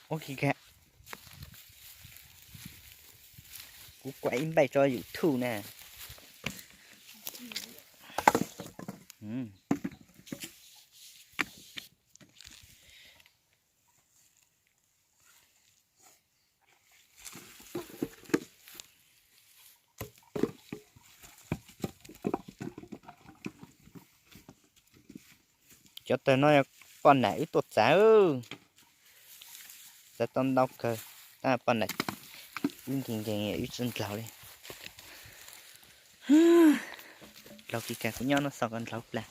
Ua ki ka, kuv kuam ib npaij tso YouTube na. Cov tawg no yog poj niam wb tuaj txav, txav tau ntau kawg, tab poj niam wb nkees nkees wb tsis nrhaus li. Nrhaus kis kas kuv nyob no xo koj nrhaus plas.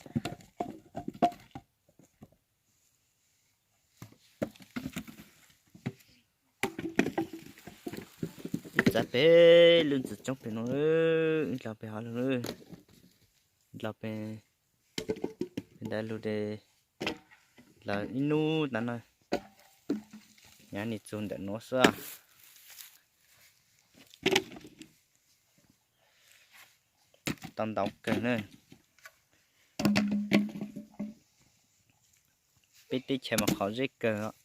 Wb txav pem lub ntxwv tsoob pem no, wb nrhaus pem hov lug, nrhaus pem, pem ntawd lug de, lawv ib nub tas no, nyob nim txug ntawm nuav xwb. Tau ntau kawg na. Peb teb chaws mas qhov zeb kawg.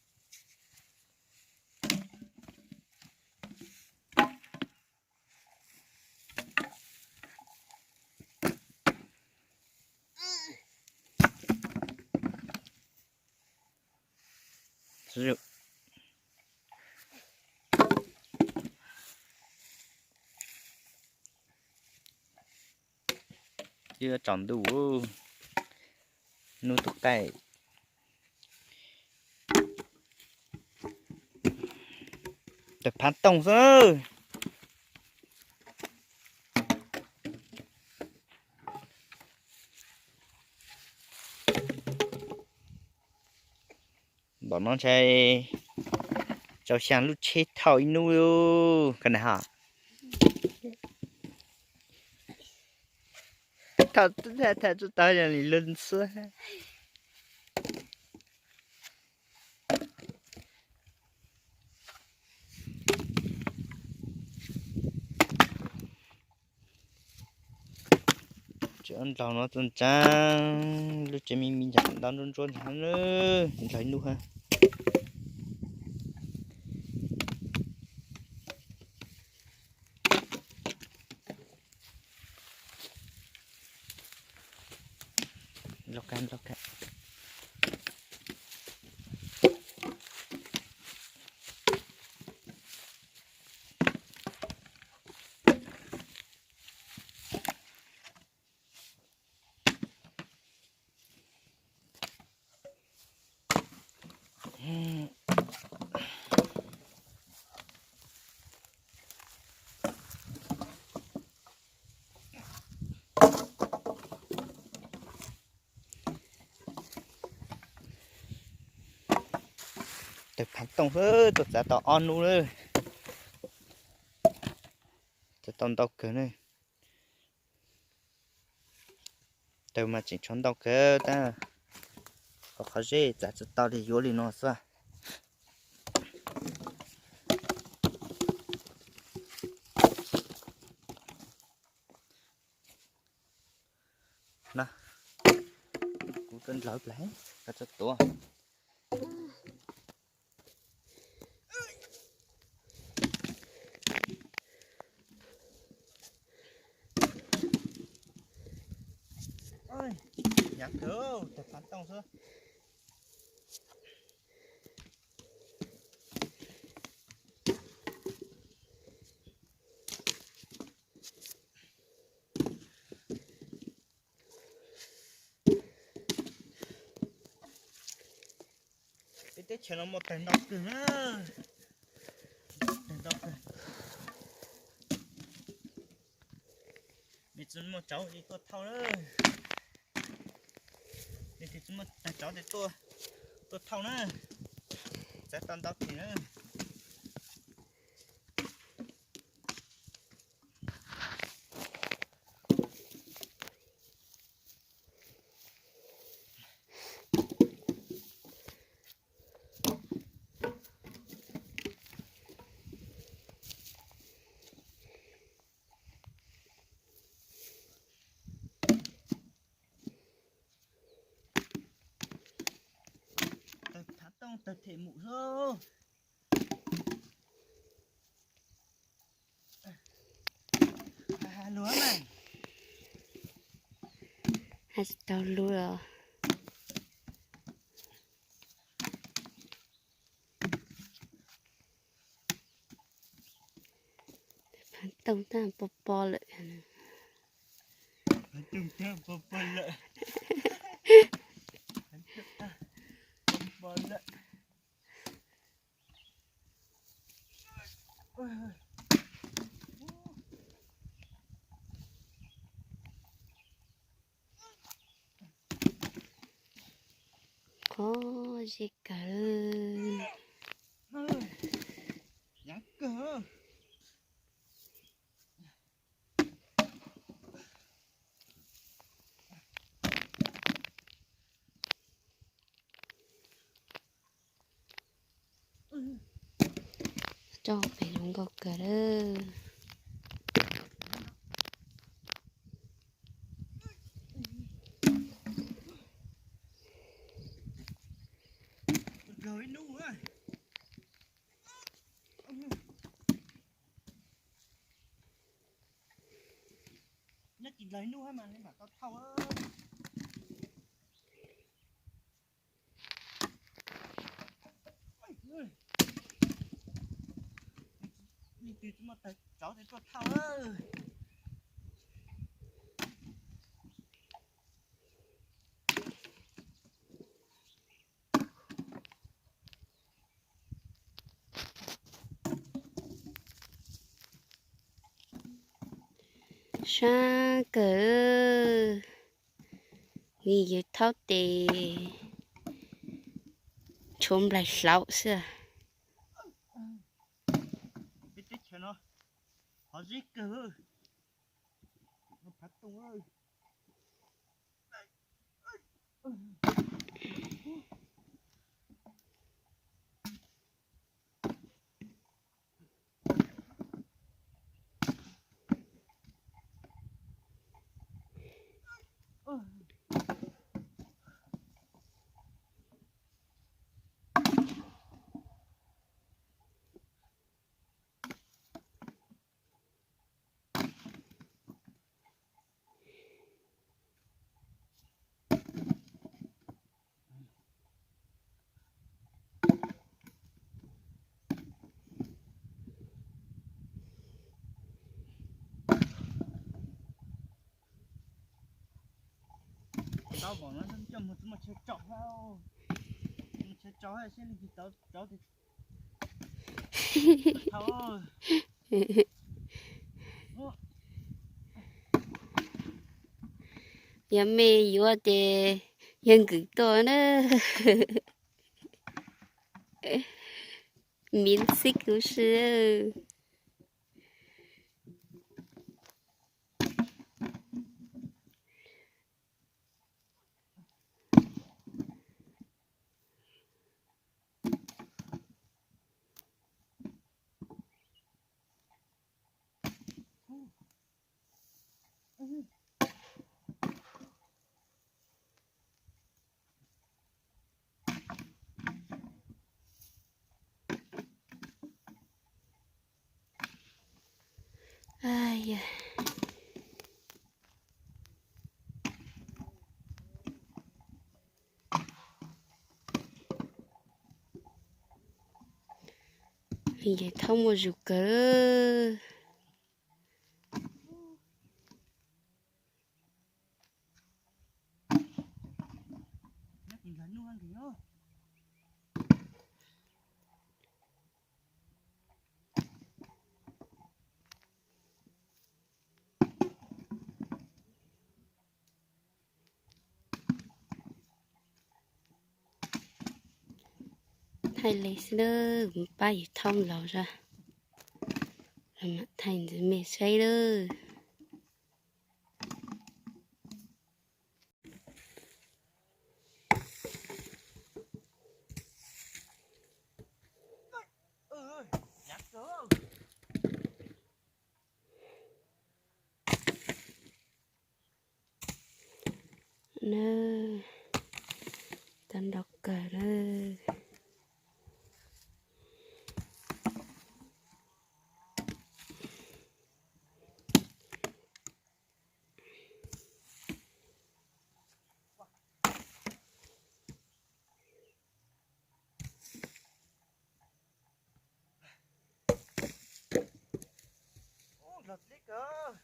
Twb tsaus ntuj, nub twb qaij. Tawg phav tooj xwb. Npaum no ntshai tau xyaa lub tsheb thauj ib nub. Koj na ha, thauj thauj tsuj tau yog li lub xwb. Tseem nrhaus no txav ntsa, lub tsev me me ntawd ntau ntsuab ntsuab ntag, nrhaus ib nub ha. Tawg phav tooj xwb, tuaj txav tau ob hnub lawm. Txav tau ntau kawg ne. Tawg mas tseem tshuav ntau kawg tab, qhov zeb txav tsis tau li, yuav li no xwb. Na, kuv tuaj nrhaus ib pliag, koj txhob tuav. Hnyav kawg, tawg phav tooj xwb. Peb teb chaws no muaj tawg ntau kawg na, tawg ntau kawg. Nws tsis muaj tsauv es tuaj thauj na, nws tsis muaj tawg tsauv es tuaj thauj na, txav tau ntau kawg na. Tawg phav tooj tawg them mus xwb. Hais tsis tau lus los. Phab tooj tag pos pos lawm. Qhov zeb kawg. Tso pem zoo nkauj kawg lawm. Nyob tsis dlawg ib hnub mas nej mam tau thauj. Leej twg tsis muaj taws tsov ces tuaj thauj. Sab kawg. Vim yawg thaub tes tshuav nplaig hlaum xwb. Peb teb chaws no qhov zeb kawg. Phav tooj. Tau pom no coj mus tsis muaj chaw tso, muaj chaw tso seb leej twg tau tso. Yog me yuav ces yog nkwm tuaj na. Miv xib kuv si. Nce thaub muaj zus kawg. Thaij li xwb nawb, pab yus thauj los zog, los mam thaij ntxiv mej saib nawb. Na, tau nrau kawg na. Peb kawg.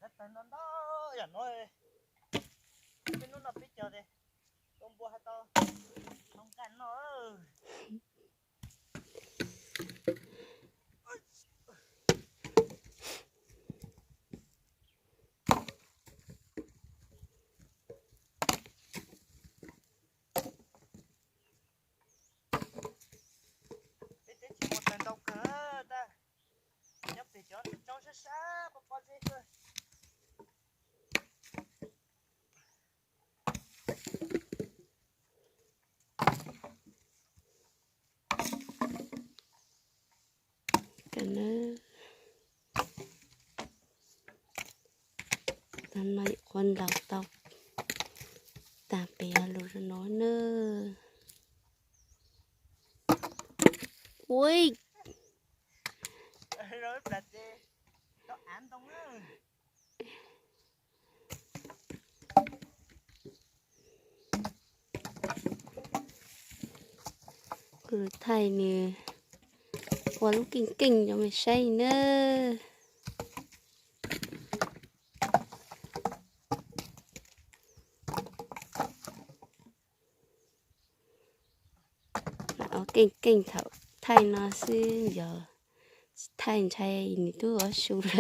Tab tag no ntau yam no, peb hnub no peb cog tes tau npua has tau hau nqaj no. Peb teb chaws muaj tawg ntau kawg tab, nyob pem cov tsob sab sab pob pob zeb xwb. Tag no yuav qhuav ntaus tau tag pem lus no na. Ui, kuv thaij nws ua lub keej keej rau mej saib na. Ua keej keej thaum thaij no xwb, yog tsis thaij ntshai nws twb ua su lawm.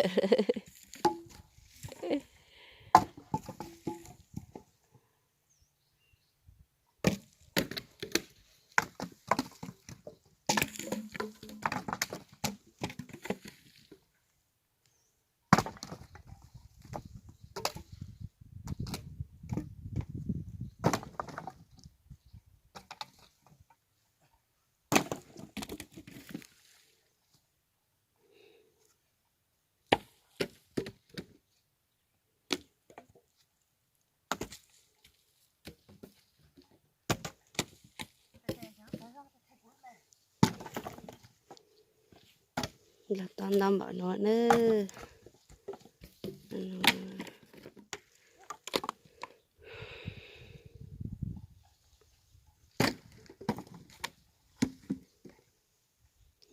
Los tau ntau npaum no na.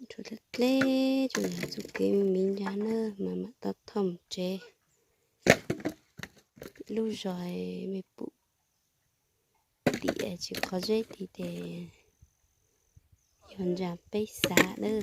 Rau dleb dleb rau yog txuj kev me me ntsa na mas mam tau thauj mus tsev. Lub zos me pum tim tsis qhov zeb tid ces yog ntsa peb xav na.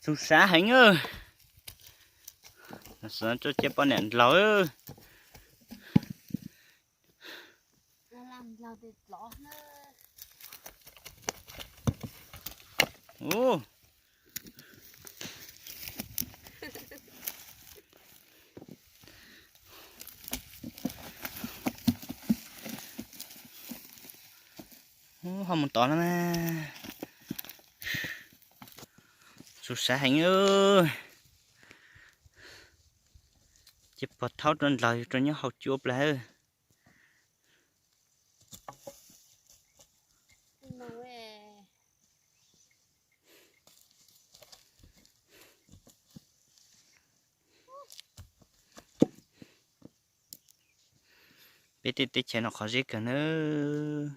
Txaus sab heev. Xav tso cia poj niam ndlaug. Ho mus tod na. Txaus sab heev. Ces pog thaub rau ndlaug yus rau nyob hauv cuab plaws. Peb tej teb chaws no qhov zeb kawg nawb.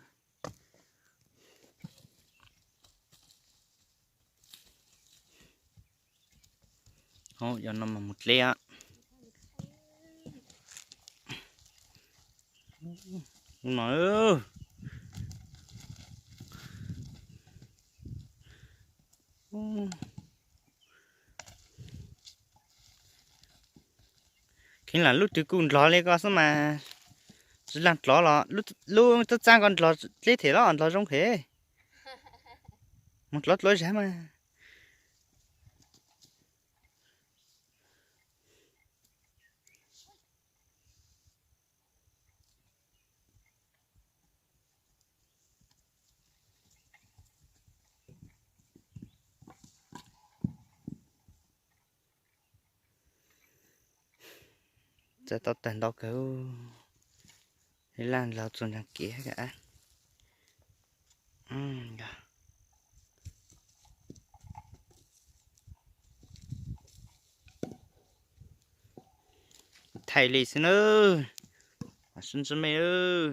Yog no mas mus dleb. Kheev lam lub twg kuj ndlov li ko xwb mas. Tsis laag dlov los lub txaj txaj ko dlov dleb them los dlov zoo heev. Moog dlov dlov zag mas. Txawm tau tawg ntau kawg. Ib laj laug txuas ntsaag kev. Thaij li xwb nawb. Sib ntsib mej nawb.